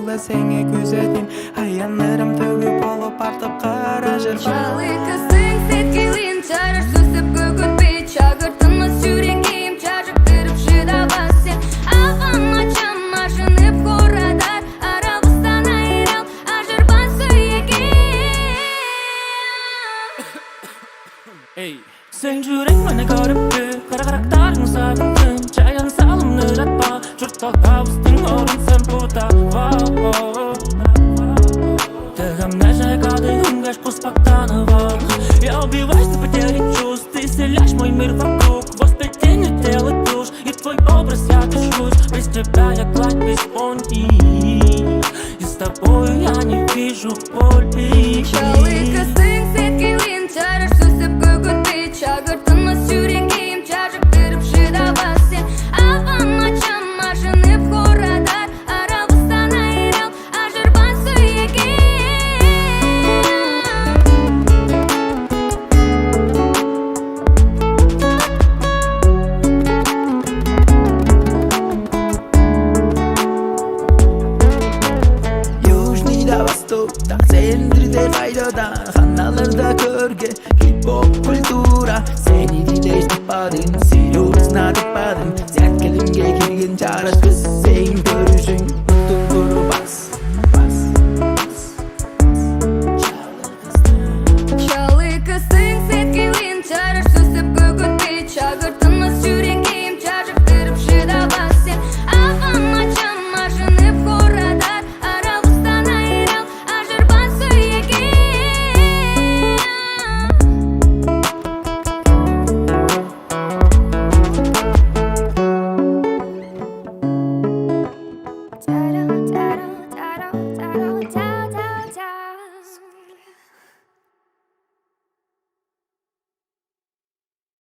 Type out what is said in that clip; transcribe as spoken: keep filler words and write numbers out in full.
Сеңээ күзедим, аяннарым төгүп болуп артып каражыр. Чалык кыстың сеткилин чараш сүзүп көгүрбей, чагыртынмас чүрегим чажыктырып шыдавас сен. Авам ачам ажынып хорадар, аравыстан айырал, ажырбас сүйегим. Эй, сен чүрек мени көрүптү, кара карактарың садыңдым, чаян салымны жатпа, чурттал табыстың орун сен буда. Вау. Тыгам нежекады үнгеш куспактанып ал. Я убиваюсь за потерю чувств, ты исцеляешь мой мир вокруг. Воспитание тела душ, и твой образ я дышу. Без тебя я кладь без понти. И с тобой я не вижу боли. Чалык кыстың сеткилин чараш сүзүп көгүрбей, чагыртынмас чүрегим чажыктырып шыдавас сен. Авам ачам ажынып хорадар, аравыстан айырал, ажырбас сүйегим. Южный да восток, да центрде кайда-да, ханаларда көрге, хип-хоп культура. Сени дилештиппадым, серьезно тыппадым, сеткилимге кирген чараш кыз сен көрүшүң.